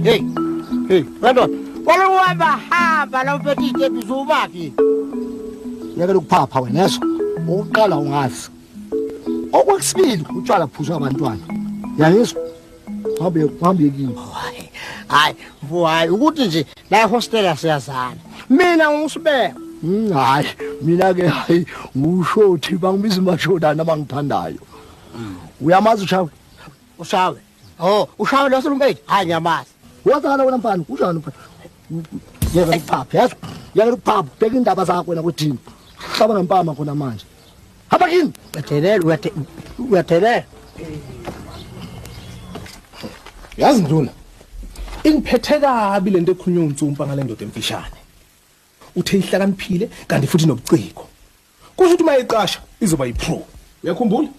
Hey, hey, wendoda, walokuhamba hamba la uphethe iy'tebhisi ubaphi? Yekela ukuphapha wena yezwa. Okokuqala ungazi. Okwesibili utshwala buphuzwa abantwana. Yangizwa? Hambe hambe kimi. Hayi, hayi, mfo hayi, ukuthi nje la ehostela siyazana. Mina ngusibeko. Hayi, mina ke hayi ushothi bangibiza umashodana abangithandayo. Uyamazi ushawe? Ushawe. Oh, ushawe lo sulumpethu? Hayi ngiyamazi. Wazana wena mfana, unjani mfana? Yekela ukuphapha, yezwa? Yekela ukuphapha, bheka indaba zakho wena kwedini. Hlaba ngempama khona manje. Hamba kini. Uyadelela, uyadelela. Yazi nduna, ingiphethe kabi lento ekhulunywa uNtsumpa ngale ndoda emfishane. Uthe ihlakaniphile kanti futhi nobuciko. Kusho ukuthi uma eqasha izoba yipro. Uyakhumbula?